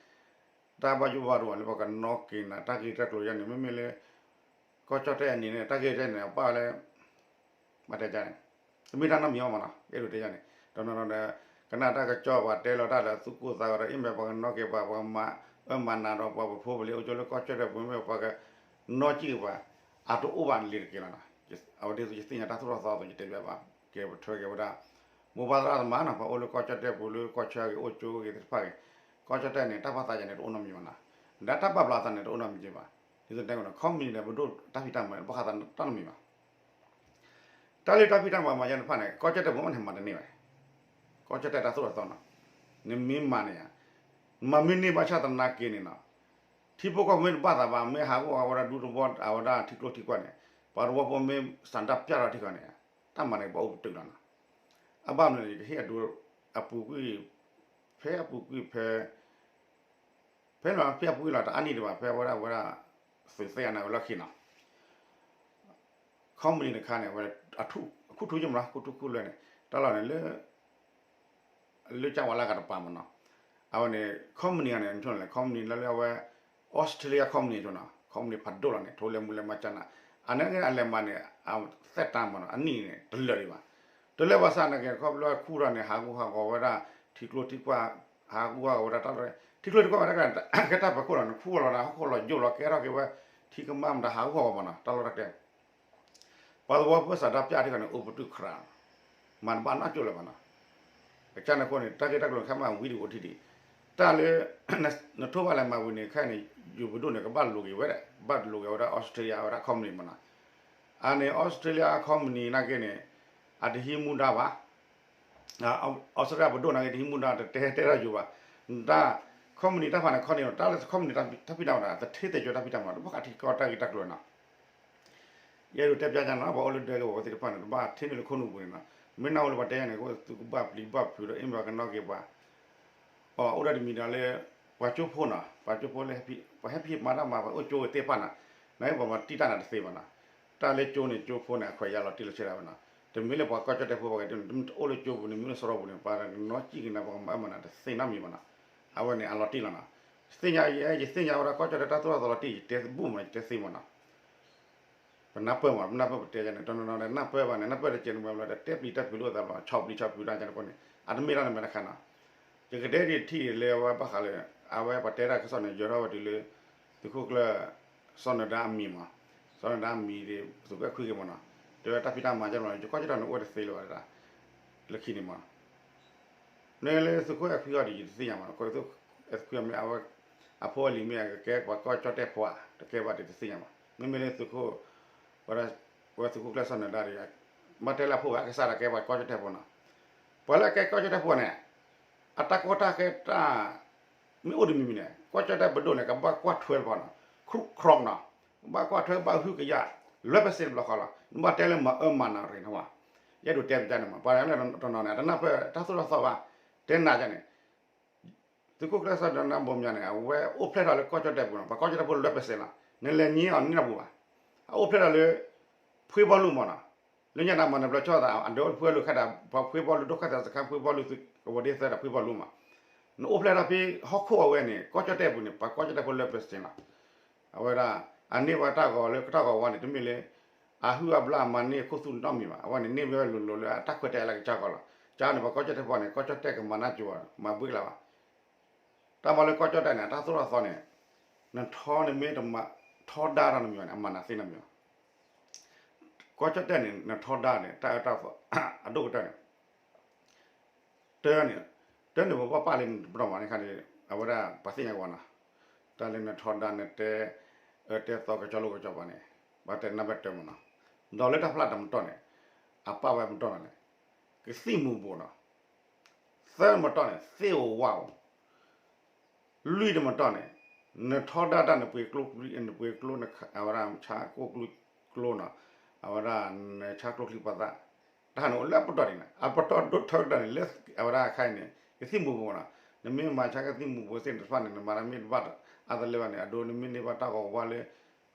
တၢ်ဘၣ်ယိၣ်ဘၣ်ဒိဘၣ်လၢပှၤကနီၣ်က့ၤနၤ တၢ်ဂ့ၢ်တၢ်ကျိၤယါန့ၣ် မ့မ့ၢ်လၢ ကီၢ်ကၠီၣ်တဲၣ်အနံၤန့ၣ် တၢ်ဂ့ၢ်တၢ်န့ၣ် အပၣ်လၢ ဘၣ်တဲဒ်န့ၣ် တမ့ၢ်တၢ်နီတမံၤဘၣ်မးနီၤ အဲၣ်ဒိးတဲယါန့ၣ် တနီၤနီၤဒီး ကနၣ်တၢ်ကစီၣ်ပှၤတဲလီၤတၢ်ဒီးသူၣ်ကိၢ်သးဂီၤဒီး အ့ၣ်မ့ၢ်ပှၤကနီၣ်က့ၤပှၤ ပှၤမၤအၢမၤနးဒီးပှၤ ပဖိပလံၤအိၣ်ကၠိလၢကီၢ်ကၠီၣ်တဲၣ်ပူၤ မ့ၢ်ပှၤကနီၣ်က့ၤပှၤ အတအိၣ်ဘၣ်လံတက့ၢ်လီၤနီၤ. အဝဲဒ်သိးယသ့ၣ်ညါတၢ်သိၣ်တၢ်သီအသိး ယတဲဘၣ်ပှၤ ကဲပထွဲက့ၤဝဲဒၣ် မိၢ်ပၢ်သရၣ်သမါနီၤ ပှၤအိၣ်လၢကီၢ်ကၠီၣ်တဲၣ်ပူၤလၢကီၢ်ဆၢဂ့ၤ အိၣ်ကၠိဂ့ၤသ့ၣ်တဖၣ်ဂ့ၤ ကီၢ်ကၠီၣ်တဲၣ်န့ၣ် တၢ်ဖးသးယါန့ၣ် တအိၣ်နီတမံၤဘၣ်နီၤ. ဒီးတၢ်ပာ်ဖျါသးန့ၣ် တအိၣ်နီတမံၤဘၣ်. ဒ်သိးတဲဝဲနီၤ ခီမနံၤန့ၣ် ပဒိၣ်တၢ်ဖံးတၢ်မၤန့ၣ် ဘၣ်ဃးသးတၢ်နီတမံၤဘၣ် တၢ်လၢတၢ်ဖံးတၢ်မၤမၤယါန့ၣ်တဖၣ်န့ၣ် ကီၢ်ကၠီၣ်တဲၣ်ပူၤမ့ၢ်န့ၣ်မၤတန့ၢ်ဘၣ်. ကီၢ်ကၠီၣ်တဲၣ်တၢ်သိၣ်တၢ်သီနီၤ နမ့ၢ်မၤန့ၣ်ဧါ မၤမ့ၢ်န့ၢ်ဘၣ်ဆၣ်သနာ်က့န့ၣ်နီၤ ထံဖိကီၢ်ဖိမ့ၢ်တဘၣ်သးဘၣ် မ့ၢ်ဟးဂီၢ်ဟးဂီၢ်ဝဲဒၣ်ဒူသဝီအဝဲဒၣ်ထံကျိထံကွၢ်န့ၣ် ပှၤသဝီဖိမ့ၢ်ဆန္ဒပြထီၣ်ထံဃီန့ၣ် တၢ်မၤန့ၣ် ပအိၣ်ပတုာ်လီၤနီၤ. အဘၣ်မနုၤန့ၣ် ယကဟ့ၣ်အဒိ အပူၤကွံာ် ဖဲအပူၤကွံာ်ဖဲ ဖဲလီၤဖဲအပူၤကွံာ်လီၤ တအါနံၣ်ဒံးဘၣ် ဖဲဝဲဒၣ်ဝဲဒၣ် သုးသ့ၣ်အနၢ်ဝဲလီၢ်ခံနီၤ ခီမနံၤတခါန့ၣ် အဝဲ အခုၣ်ထူယမး အခုၣ်ထူခုၣ်လွဲန့ၣ် တၢ်လီၢ်န့ၣ်လၢ လၢကၠၢ်ဝါလၢကတပၤမးနီၤ အဝဲန့ၣ် ခီမနံၤဂၤန့ၣ် နထိၣ်န့ၣ်လဲၣ် ခီမနံၤလၢလၢအဝဲ အီစထြ့လယါခီမနံၤအသိးနီၤ ခီမနံၤဖးဒိၣ်လီၤန့ၣ် ထိလဲၤမူလဲၤမၤကၠးနၤ အန့ၣ်အလဲၤမၤန့ၣ် အသက်တမ်းမးနီၤ အနံၣ်န့ၣ် တလၢာ်ဒံးဘၣ် တလၢာ်ဘၣ်ဆၣ်နာ်က့ ခီဖျိခူၣ်ထီၣ်န့ၣ် ဟးဂူာ်ဟးဂီၤဝဲဒၣ် ထံကျိထံကွၢ် ဟးဂူာ်ဟးဂီၤဝဲဒၣ်တၢ်လီၢ် ထံကျိထံကွၢ်ဝဲဒၣ် ကဲတၢ်ပၢၤခိၣ်လီၤန့ၣ် ခူၣ်လီၤန့ၣ် ဟီၣ်ခိၣ်လီၤယိာ်လီၤ ကဲထီၣ်က့ၤဝဲ ထံကမၣ်မတၤဟးဂူာ်ဟးဂီၤမးနီၤ တၢ်လီၢ်တၢ်ကျဲ ပှၤသဝီဖိစးထီၣ်ပျၢ်ထံဃီန့ၣ် အိၣ်ပတုာ်ခရး မၤတဘၣ်နီၢ်ကၠိလၢၤဘၣ်နီၤ ကစၢ်န့ၣ်အဃိန့ၣ် တၢ်ဂ့ၢ်တၢ်ကျိၤခဲမးဝံၤဒံးအိၣ်ထံၣ်ဒံး တၢ်လၢ နထိၣ်ဘၣ်လဲၤမၤဝံၤန့ၣ် ခဲအံၤန့ၣ် ယိၤပဒိၣ်န့ၣ် ကဘၣ်လိးက့ၤဝဲဒၣ် ဘၣ်လိးက့ၤဝဲဒၣ် အီစထြ့လယါ အဝဲဒၣ်ခီမနံၤမးနီၤ အန့ၣ် အီစထြ့လယါခီမနံၤနာ်က့န့ၣ် အတဟံးမူဒါဘၣ် အီစထြ့လယါပဒိၣ်နာ်က့ တဟံးမူဒါ တတဲတဲထီၣ်ယိၤဘၣ် တၢ် ခီမနံၤတၢ်ဖးန့ၣ် ခီန့ၣ် တၢ်လၢခီမနံၤတၢ်ဖံးတၢ်မၤ တထ့သဲးကၠိတၢ်ဖံးတၢ်မၤ တဘၣ်ဃးထံကီၢ်တၢ်ဂ့ၢ်တၢ်ကျိၤနီၤ ယအဲၣ်ဒိးတဲပျၢ်ကၢ်နီၤ ပှၤအိၣ်လၢဒဲကဝီၤသ့ၣ်တဖၣ်န့ၣ် တဘၣ်ထံၣ်န့ၢ်လၢခိၣ်နူာ်ပူၤန့ၣ်နီၤ မ့ၢ်နၢ်ဟူလၢပှၤတဲယါန့ၣ် ကအိၣ်သုကဘၣ်ပျံၤဘၣ်ဖုးဒီး အ့ၣ်မ့ၢ်ပှၤကနီၣ်က့ၤပှၤ အိၣ်ဒၣ်တမံၤဒီးလၢ ပှၤကၠိဖိနီၤ ပှၤကၠိဖိလၢ ပှၤဟဲဖံးမၤတၢ်မၤ ပှၤအိၣ်ကၠိသ့ၣ်တဖၣ်နီၤ နမ့ၢ်ပှၤမၤတံၢ်တၢ်န့ၣ်တသ့ဘၣ်နီၤ တၢ်လၢကၠိန့ၣ် ကၠိဖိန့ၣ် အခွဲးယာ်လီၤတံၢ်လီၤဆဲးဒၣ်ဝဲနီၤ တမ့ၢ်လၢပှၤကီၢ်ကၠီၣ်တဲၣ်ဖိပှၤကတဲန့ၣ် တမ့ၢ်တအိၣ်လၢကၠိပူၤန့ၣ် မ့ၢ်လၢစရီပူၤန့ၣ် ပှၤကနီၣ်စံၣ်က့ၤနၤ ပှၤကမၤအၢမၤနးတသ့နီတမံၤဘၣ်နီၤ အဝဲန့ၣ်အလီၤတံၢ်လီၤနီၤ သ့ၣ်ညါယဲ ယသ့ၣ်ညါဝဲဒၣ်ကီၢ်ကၠီၣ်တဲၣ်တၢ်သိၣ်တၢ်သီလီၤတံၢ် ယတဲဘူၣ်မး ယတဲသ့မးနီၤ ပနၢ်ပၢၢ်မး ပနၢ်ပၢၢ်ပတဲယါန့ၣ် တနီၤနီၤဒီးနၢ်ပၢၢ်ဘၣ်န့ၣ် နၢ်ပၢၢ်တကဲန့ၣ် မ့ၢ်လၢတတဲပျံၤတၢ်ဖုးလိာ်သးဘၣ် ဆီၣ်ပျံၤဆီၣ်ဖုးတၢ်ကန့ၣ်အဃိန့ၣ် အတမ့ၢ်တၢ်တမံၤတခါနီၤ ယကတဲဒ်ထံၣ်လၢအဝဲဘၣ်ဃးလၢ အဝဲပှၤတဲတၢ်ကစီၣ်န့ၣ် ယၢၤထီၣ်ဝဲတုၤလၢ သုးခိၣ်ကျၢၢ် စီၤနၢၤဒါအမံၤမး စီၤနၢၤဒါအမံၤဒီး သုးခိၣ်အဲၣ်ခွံဂ့ၤမးနီၤ တဲဝဲတၢ်ဖံးတၢ်မၤကၠီလီၤ ယကီၢ်ကၠီၣ်တဲၣ်န့ၣ် အိၣ်ဝဲတသ့လၢၤဘၣ်တၢ် လၢခံန့ၣ်မး မ့ၢ်လၢသုးခိၣ်အဲၣ်ခွံအီၤဒီး ယတသ့ၣ်ညါမး သုးခိၣ်အဲၣ်ခွံအီၤမ့ၢ်အဝဲ အဖိအလံၤမ့ၢ်အကကဲပှၤကီၢ်ကၠီၣ်တဲၣ်ဖိဧါ တကဲဘၣ်ဒီးတသ့ၣ်ညါမး မ့မ့ၢ်လၢသုးခိၣ် ဝဲသုးခိၣ်ကျၢၢ်စီၤနၢၤဒါဒီး ဘၣ်တဲလၢအဖိဧါ ကစၢ်ဒီးကဲပှၤကီၢ်ကၠီၣ်တဲၣ်ဖိနီၤ ပှၤလၢအကဲကီၢ်ကၠီၣ်တဲၣ်ဖိန့ၣ် အတၢ်ကီတၢ်ခဲတၢ် မ့ၢ်အိၣ်တမံၤမံၤန့ၣ် ကီၢ်ကၠီၣ်တဲၣ်ပဒိၣ်န့ၣ် ကဘၣ်ကွၢ်ထွဲတပှၤနီၤ ခရူၣ်ခရီၣ်နီၤ ကဘၣ်ကွၢ်ထွဲဘၣ်ဟုကယာ် လွဲၢ်ပစ့တဘျီဃီလီၤ. နဘၣ်တဲလၢမၤအၢမၤနးရ့ၣ်န့ၣ်ဝဲ, ယအဲၣ်ဒိးတဲပျးန့ၣ်မး ပှၤလၢတနီၤန့ၣ် အတနၢ်ပၢၢ်တၢ်သိၣ်တၢ်သီဘၣ်, တဲနၤယါန့ၣ် သုးခိၣ်ကျၢၢ်စီၤဒၣ်နၢဘိမၠါန့ၣ် အဝဲအိၣ်ဖျဲၣ်ထီၣ်လၢကီၢ်ကၠီၣ်တဲၣ်ပူၤနီၤ, ပှၤကီၢ်ကၠီၣ်တဲၣ်ဖိလွဲၢ်ပစ့လီၤ, နလဲၤညံအီၤန့ၣ်တပူၤဘၣ်, အအိၣ်ဖျဲၣ်ထီၣ်လၢ ဖှ့ဘီလူမၢ်နီၤ, လၢညါန့ၣ်မၤနၢၤဘျီဆီသး အဒုးအိၣ်ဖှ့ဘီလူခဲဒၣ် ပှၤဖှ့ဘီလူဒိၣ်ခၢၣ်သးစခါ ဖှ့ဘီလူသုးကဝီၤဒ့သၢဒီးဖှ့ဘီလူမး, နအိၣ်ဖျဲၣ်ထီၣ်ဖဲဟီၣ်ခိၣ်အဝဲန့ၣ် ကီၢ်ကၠီၣ်တဲၣ်ပူၤန့ၣ် ပှၤကီၢ်ကၠီၣ်တဲၣ်ဖိလွဲၢ်ပစ့လီၤ. အဝဲဒၣ် အန့ၢ်ဝဲတၢ်ဂီၤလၢကတၢၢ်ဂီၤဝါန့ၣ် တမ့ၢ်လၢ အဟုၣ်အဘျၣ်မၤန့ၢ်ခိၣ်သူၣ်နီတမံၤဘၣ်, အဝဲန့ၣ်န့ၢ်ဝဲလိၤလိၤလၢအတၢ်ခွဲးတၢ်ယာ်လၢကစၢ်ကီးလီၤ. ကန့ၣ် ပှၤကီၢ်ကၠီၣ်တဲၣ်ဖိန့ၣ် ကီၢ်ကၠီၣ်တဲၣ်ကမၤနၢ်ကၠိၤ မၤဘှ့ကလါဘၣ်. တၢ်မၤလၢကီၢ်ကၠီၣ်တဲၣ်န့ၣ် တၢ်သိၣ်တၢ်သီန့ၣ် နထီန့ၣ်မ့ၢ်တမၤထီဒါတၢ်နီတမံၤဘၣ်န့ၣ် အမၤနးသ့နီတမံၤဘၣ်. ကီၢ်ကၠီၣ်တဲၣ်န့ၣ် နထီဒါန့ၣ် တၢ်အၢတၢ်သီ အဒိၣ်ကတၢၢ်န့ၣ် တၢန့ၣ်, တၢန့ၣ် ပဘၣ်ပာ်လၢနတပတီၢ်မးန့ၣ်ခါန့ၣ် အဝဲဒၣ်ပှၤသ့ၣ်ညါကဝီၤနီၤ, တၢ်လၢနထီဒါနတဲ အၢတဲသီကကၠီလိကကၠီပှၤန့ၣ် ဘၣ်တဲနၢ်ပၢၢ်တၢမးနီၤ, ဒီးလၢတၢ်ဖျါတၢ်မတီၢ်န့ၣ် အပာ်ဝဲမတီၢ်နီၤန့ၣ် ကသံၣ်မူၤဘှီးနီၤ, သၢမတီၢ်န့ၣ် သ့ၣ်ဧိၤဝၣ်ဧိၤ လွံၢ်တမတီၢ်န့ၣ် နထီဒါတၢ်နပှ့ၤကျိ နပှ့ၤကျိ အဝဲဒၣ်ဆါကိၣ်ကျိကျိနီၤ, အဝဲဒၣ်နဆါကျိချံပှၤသၣ်, တၢ်န့ၣ်အိၣ်လၢအပတီၢ်ဒံးနီၤ, အပတီၢ်ဒိၣ်ထီကတၢၢ်န့ၣ် လၢအဝဲဒၣ်အခါအံၤန့ၣ် ကသံၣ်မူၤဘှီးနီၤ, နမ့ၢ်မၤဆါကသံၣ်မူၤဘှီးသ့ၣ်တဖၣ်န့ၣ် နမၤတၢ်မ့ၢ်တဘၣ်အါတလၢဘၣ်န့ၣ် အဒိနမ့ၢ်န့ၢ်ဘၣ်တၢ်ဂီၤဝါလၢ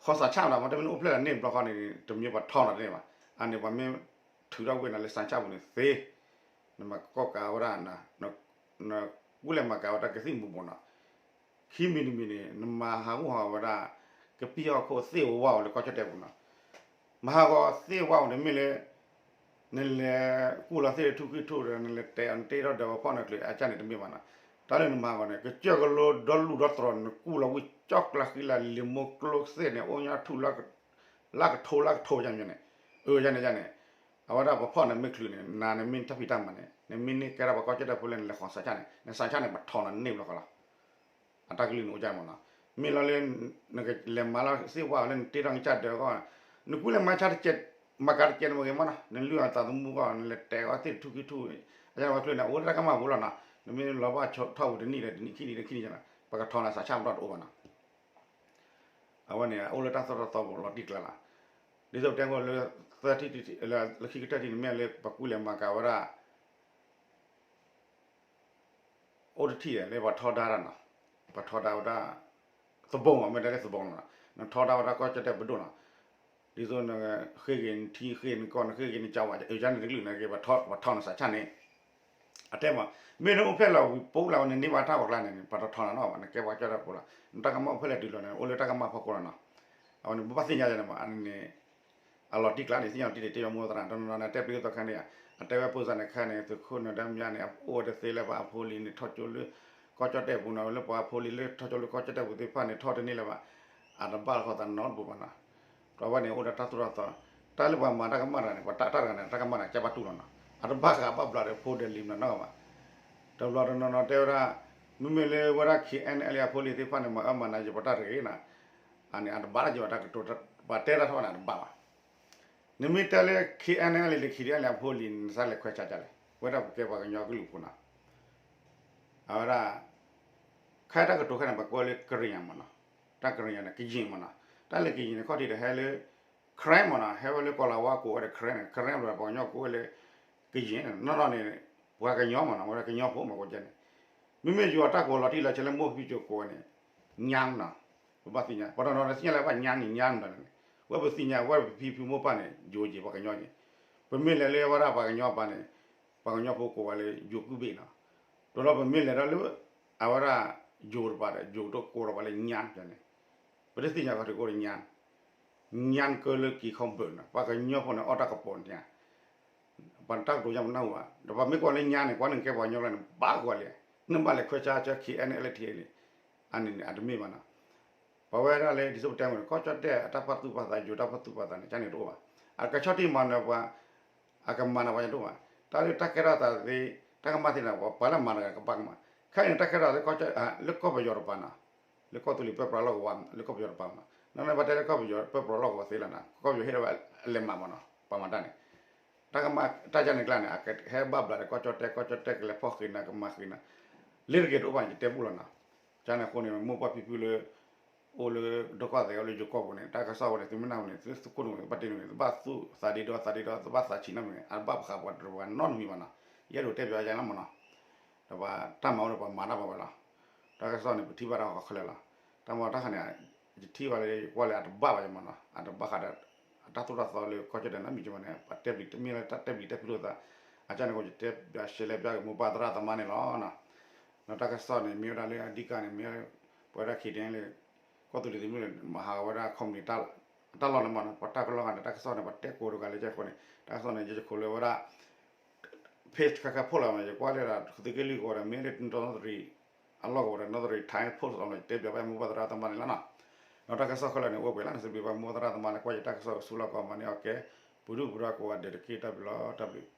ဃီစးဆၣ်မးနီၤ, မ့တမ့ၢ်နအိၣ်ဖျဲၣ်လၢန့ၣ်ဘျီဃီန့ၣ် တမ့ၢ်ပှၤထီနၤတန့ၢ်ဘၣ်, အန့ၣ်ပှၤမ့ၢ်ထုးထီၣ်ဝဲနၤလၢစးဆၣ်ပူၤန့ၣ်သ့ နမၤကီၢ်ကးဝဲဒၣ် နကူလဲၤမၤကးဝဲတၢ်ကသံၣ်မူၤဘှီးနီၤ, ခံမံၤတမံၤန့ၣ် နမၤဟးဂူာ်ဟးဂီၤဝဲဒၣ် ကပံၢ်ဟီၣ်ခိၣ်သ့ၣ်ဧိၤဝၣ်ဧိၤလၢကီၢ်ကၠီၣ်တဲၣ်ပူၤနီၤ, မၤဟးဂီၤသ့ၣ်ဝၣ်ဧိၤန့ၣ်မ့ၢ်လၢ နလဲၤကူၣ်လီၤသ့ၣ်ထူၣ်ကံၣ်ထူၣ်ဒီး နလဲၤတဲအီၤနတ့ထီၣ်ဒီးပဖီၣ်နချုးအကၢ်န့ၣ်တမ့ၢ်ဘၣ်နီၤ, တၢ်လၢနမၤဟးဂီၤန့ၣ် ကစၢၢ်ကလိဒီလူၢ်ဒီသရိာ် နကူၣ်လီၤဝံၤကၠီၣ်ကျါဃံလၤ လံာ်မိၢ်ကျိသ့ၣ်န့ၣ် အိၣ်ညါထူၣ် လၢကထိလၢကထိယါန့ၣ်, အၢ ယါန့ၣ်ယါန့ၣ်, အဝဲဒၣ်ပဖီၣ်နမ့ၢ်ချုးန့ၣ် နၤန့ၣ်မ့ၢ်တၢ်ဖံးတၢ်မၤန့ၣ် နမ့ၢ်န့ၢ်ကဲထီၣ်ပှၤကီၢ်ကၠီၣ်တဲၣ်ဖိလၢနလဲၤဃီၤစးဆၣ်န့ၣ် နစးဆၣ်န့ၣ် ပှၤထီနၤန့ၢ်ဘျီဃီလီၤ. အတၢ်ကလုၢ်န့ၣ်အိၣ်ဒ်မးနီၤ, မ့ၢ်လီၤလၢ နကလဲၤမၤလီၤသ့ၣ်ဝၣ်လၢနတ့ထီၣ်နကစၢ်ဒၢးအဂီၢ်, နကူလဲၤမၤဆါတကဲး မၤကးတကဲးန့ၣ်မ့ၢ်ဂ့ၤမးနီၤ, နလုၢ်အသးသမူအဂီၢ် နလဲၤတဲာ်အီၤသ့ၣ်ထူၣ်ကံၣ်ထူၣ်, အဝဲချုးန့ၣ် အိၣ်လၢတၢ်ကမၣ်ပူၤလီၤနီၤ, နမ့ၢ်လီၤဘၣ်ထီၣ်ပူၤတနံၣ်ဒီးတနံၣ်ခံနံၣ်ဒီးခံနံၣ်န့ၣ် ပှၤကထီနၤစးဆၣ်ပတီၢ်တအိၣ်ဘၣ်နီၤ. အဝဲန့ၣ် အိၣ်လၢတၢ်သိၣ်တၢ်သီပူၤလီၤတံၢ်ကျါလီၤ. ဒ်သိးပတဲဃိလၢ သၢထံၣ် လၢခံကတၢၢ်ထံၣ်န့ၣ်မ့ၢ်လၢပှၤကူလဲၤမၤကးဝဲဒၣ် အိၣ်တထံၣ်လၢပှၤထီဒါတၢ်နီၤ, ပှၤထီဒါဝဲဒၣ် သဘိမး မ့ၢ်တဲလၢသဘိနီၤ, နထီဒါဝဲဒၣ်ကီၢ်ကၠီၣ်တဲၣ်ပဒိၣ်နီၤ, ဒ်သိးနဃ့ၢ်ဂ့ၤနထံ ဃ့ၢ်ဂ့ၤနကီၢ် နဃ့ၢ်ဂ့ၤနကၠီဝဲ အၢ ယါန့ၣ်တကလုာ်န့ၣ် ပှၤထီနၤစးဆၣ်န့ၣ် အတဲမး, မ့ၢ်နအိၣ်ဖျဲၣ်လီၤဝံၤပိလၢ်ဝဲ နန့ၢ်ဘၣ်တၢ်ဂီၤကျါန့ၣ် ပှၤတထီနၤနီၤဘၣ်, နကဲပှၤကီၢ်ကၠီၣ်တဲၣ်ဖိလီၤ, နတၢ်ကမၣ်အိၣ်ဖဲလဲၣ်တုၤလီၤန့ၣ် အိၣ်လၢတၢ်ကမၣ်ဖီခိၣ်လီၤနီၤ. အဝဲန့ၣ် ပဘၣ်သ့ၣ်ညါယါန့ၣ်မး အန့ၣ် အလီၤတံၢ်ကျါန့ၣ် သ့ၣ်ညါတံၢ်န့ၣ် တ့ၢ်ယီၤမိၢ်သရၣ် တနီၤနီၤန့ၣ် တဲပျံၤသီခါန့ၣ်ဧါ, အတဲဝဲဖိစၢ်န့ၣ်ခါန့ၣ် သုးခိၣ်နၢၤဒါမၠါန့ၣ် အအိၣ်ဝဲတသ့လၢၤဘၣ် အဖိလံၤန့ၣ် ထီၣ်ကၠိလၢ ကီၢ်ကၠီၣ်တဲၣ်ပူၤနီၤ, လၢပှၤအဖိလံၤလၢထီၣ်ကၠိလၢကီၢ်ကၠီၣ်တဲၣ်ပူၤသ့ၣ်တဖၣ်န့ၣ် ထီၣ်တန့ၢ်လၢၤဘၣ်, အတဘၣ်ဃီသးနီတပူၤဘၣ်နီၤ. ဒီးအဝဲန့ၣ် အိၣ်ဒီးတၢ်သိၣ်တၢ်သီ, တၢ်လၢပှၤမၤတၢ်ကမၣ်တဂၤန့ၣ် ပှၤတၢ်တဂၤန့ၣ် တၢ်ကမၣ်န့ၣ် ကဲဘၣ်တူၢ်လီၤနီၤ, အတဘၣ်ဃးဘၣ်ဘျးဒီးဖိဒီးလံၤမနီၤနီၤဘၣ်. တဘျီတနီၤနီၤတဲဝဲဒၣ် မ့မ့ၢ်လၢဝဲဒၣ် ခ့ၣ်အဲၣ်အဲၣ်လ်အံၤ အဖိလံၤသ့ၣ်တဖၣ်န့ၣ် မၤအၢမၤနးယပှၤတၢ်တဂ့ၤနီၤ, အန့ၣ် အတဘၣ်လၢယပှၤတၢ်ကတိၤ ပှၤတဲတၢ်ထီၣ်န့ၣ် အတဘၣ်ဘၣ်. နမ့ၢ်တဲလၢ ခ့ၣ်အဲၣ်အဲၣ်လ် လၢ ခ့ၣ်အဲၣ်အဲၣ်လ်အံၤ အဖိလံၤန့ၣ် နသးလဲၤခွဲးဆါကလဲၣ်, ဝဲဒၣ်ပကဲပှၤကညီကလုာ်ဖိနီၤ. အဝဲဒၣ် ခဲအံၤတၢ်ကတိၤခဲအံၤန့ၣ် ပှၤကိးဝဲလၢကရံၣ်ယါမနီၤ, တၢ်ကရံၣ်ယါန့ၣ် ကယံာ်မနီၤ, တၢ်လၢကယံာ်န့ၣ် ခီၣ်ထံးဒီးဟဲလၢ Karen မနီၤ, ဟဲဝဲလၢကီၢ်လၤဝါကိးဝဲဒီး Karen န့ၣ်, Karen ဘျီပှၤကညီကိးဝဲလၢ ကယံာ်န့ၣ်, နီၢ်နီၢ်န့ၣ် ပှၤကညီမနီၤ, ဝဲဒၣ်ကညီဖိမးကိးကဲန့ၣ်, မ့မ့ၢ်ယွၤတၢ်ကိးလီၤတံၢ်လီၤဆဲးလၢမိၢ်ဖံဖုကိးဝဲန့ၣ် ညါနီၤ, ပဘၣ်သ့ၣ်ညါ, ပှၤတနီၤနီၤသ့ၣ်ညါလၢဘၣ်ညါန့ၣ် ညါမနီၤန့ၣ်, ဝဲပသ့ၣ်ညါ ဝဲပဖံဖုမိၢ်ပၢ်န့ၣ် ယိၤက့ၤပှၤကညီက့ၤ, ပမ့ၢ်လဲၤလၢဝဲဒၣ်ပှၤကညီပၤန့ၣ် ပှၤကညီဖိကိးဝဲလၢယိၤကုၢ်ဘ့ၣ်နီၤ, ဒီးလီၤပမ့ၢ်လဲၤဒီးလၢ အဝဲဒၣ်ယိၤတပၤဒီး ယိၤတကိးဒီးပှၤလၢညါန့ၣ်, ပတသ့ၣ်ညါခီၣ်ထံးကိးလၢညါ, ညါကၢလၢက့ၤခီဘၢၣ်နီၤ, ပှၤကညီဖိန့ၣ် အီၣ်တၢ်ကပီၤန့ၣ် ပှၤတၢ်ကတိၤညါပနၢ်ဟူဘၣ်, ဒီးပှၤမ့ၢ်ကွၢ်လၢညါန့ၣ် ကွၢ်န့ၣ်ကဲပှၤကညီကျါန့ၣ် ဘၣ်ကွၢ်လံ, နဘၣ်လဲၤခွဲးဆါဆၢ ခ့ၣ်အဲၣ်အဲၣ်လ် လၢထံလံ, အန့ၣ်န့ၣ် အတမ့ၢ်ဘၣ်နီၤ. ပဝဲဒၣ်လၢဒ်သိးပတဲမ့ၢ် ကီၢ်ကၠီၣ်တဲၣ်အတၢ်ပာ်သူၣ်ပာ်သး ယိၤတၢ်ပာ်သူၣ်ပာ်သးန့ၣ် ကန့ၣ်တအိၣ်ဘၣ်, အကဆီၣ်တံၢ်မၤနၢၤပှၤ, အကမၤနၢၤပှၤတအိၣ်ဘၣ်, တၢ်လၢတၢ်ကဲထီၣ်သးသ့, တၢ်ကမၣ်သ့န့ၣ် ပှၤလၢမၤတဂၤကဘၣ်ကမၣ်, ခဲအံၤန့ၣ် တၢ်ကဲထီၣ်သ့ လၢကီၢ်ပယီၤတပၤနီၤ, လၢကီၢ်သူလ့ၤပၢပြးလီၢ်ကဝီၤ လၢကီၢ်ပယီၤတပၤမနီၤ, နမ့ၢ်ဘၣ်တဲလၢကီၢ်ပယီၤပၢပြးလီၢ်ကဝီၤသ့လီၤနီၤ, ကီၢ်ပယီၤဟ့ၣ်လီၤဝဲအလဲၤမးမနီၤ, ပှၤမၤတၢ်န့ၣ် တၢ်ကမၣ်တၢ်ယါန့ၣ်ကျါန့ၣ် အကဟဲဘၣ်ဘျးဒီးကီၢ်ကၠီၣ်တဲၣ် ကီၢ်ကၠီၣ်တဲၣ်ကလဲၤဖီၣ်ဃ့နၤ ကမၤဃ့နၤ, လၢတဂ့ၤတအိၣ်ဘၣ်န့ၣ် ယတဲဘူၣ်လီၤနီၤ, ကန့ၣ်အဃိန့ၣ် မိၢ်ပၢ်ဖံဖုလၢ အိၣ်လၢဒိကီၢ်သဲး အိၣ်လၢယိၤကီၢ်ပူၤန့ၣ် တၢ်ကစီၣ်ဝဲန့ၣ် သုမ့ၢ်နၢ်ဟူန့ၣ် သုသုးခိၣ်န့ၣ် ဘၣ်တ့ၢ်န့ၣ် သုဘၣ်သူၣ်သးဒ့ဒီသးဒ့ဒီ သုဘၣ်သးဆံးနီတမံၤ အတဘၣ်ပှၤပှၤတရူးပှၤနီတမံၤဘၣ်နီၤ. ယအဲၣ်ဒိးတဲပၠးယလီၤမၢ်နီၤ. ဒီးပှၤတၢ်မၤအိၣ်န့ၣ် ပှၤမၤတၢ်မၤဝဲလီၤ. တၢ်ကစီၣ်န့ၣ် ပထံၣ်ဘၣ်တၢ်ဂီၤခဲလၢာ်လီၤ. တၢ်မၤတၢ်ခါန့ၣ် ယထံၣ်ဘၣ်လၢ ယကွၢ်လၢအတဘၣ်ဘၣ်ယမၢ်နီၤ အတဘၣ်ဃးဒီး အတၢ်သိၣ်တၢ်သီလၢကီၢ်ကၠီၣ်တဲာ်နီတမံၤမၢ်န့ၣ် ပှၤတဲပျံၤတမ့ၢ်လၢတၢ်တဲပျံၤတဲဖုၣ်လိာ်သး အကၢ်န့ၣ် ကယတဲပၠးရှဲလဲပၠးက့ၤမိၢ်ပၢ်သရၣ်သမါန့ၣ်လီၤ. ဒီးတၢ်ကစီၣ်န့ၣ် မ့ၢ်ဝဲဒၣ်လၢအဓိကန့ၣ် မ့ၢ်ပဝဲဒၣ် ခ့တ့လၢ ကီၢ်သူလ့ၤသုးမုၢ်ဒိၣ် မၤဟးဂီၤဝဲဒၣ် ခီပနံၣ် အတၢ်လီၢ်န့ၣ်မၢ်နီၤ ပှၤတၢ်ကလီၢ်ဂၤန့ၣ် တၢ်ကစီၣ်န့ၣ် ပှၤတဲကိးတဂၤလၢယဲၢ်ခိၣ်န့ၣ် တၢ်ကစီၣ်န့ၣ် ယဲၢ်ခိၣ်လၢဝဲဒၣ် page ခါခါဖီၣ်လီၤမး ယကွၢ်လၢဒၣ် သုးက့လွံၢ်ကဝီၤဒီး မ့ၢ်လၢ နီသရံး အလီၢ်ကဝီၤဒီး နီသရံး Times Post အလီၢ် ယတဲပၠးဘၣ်မိၢ်ပၢ်သရၣ်သမါန့ၣ်လီၤနီၤ. ဒီးတၢ်ကစီၣ်ခဲလၢာ်န့ၣ် အိၣ်ပှဲၤလၢန့ၣ် စံးဘျုးဘၣ်မိၢ်ပၢ်သရၣ်သမါလၢကွၢ်ယတၢ်ကစီၣ် ဆူလီၢ်ကီးမၤန့ၢ်အီၤကဲ ပူၤဒူၣ်ပူၤဒါကိးဂၤဒဲးတက့ၢ် တၢ်ဘျုးလီၤ တၢ်ဘျုး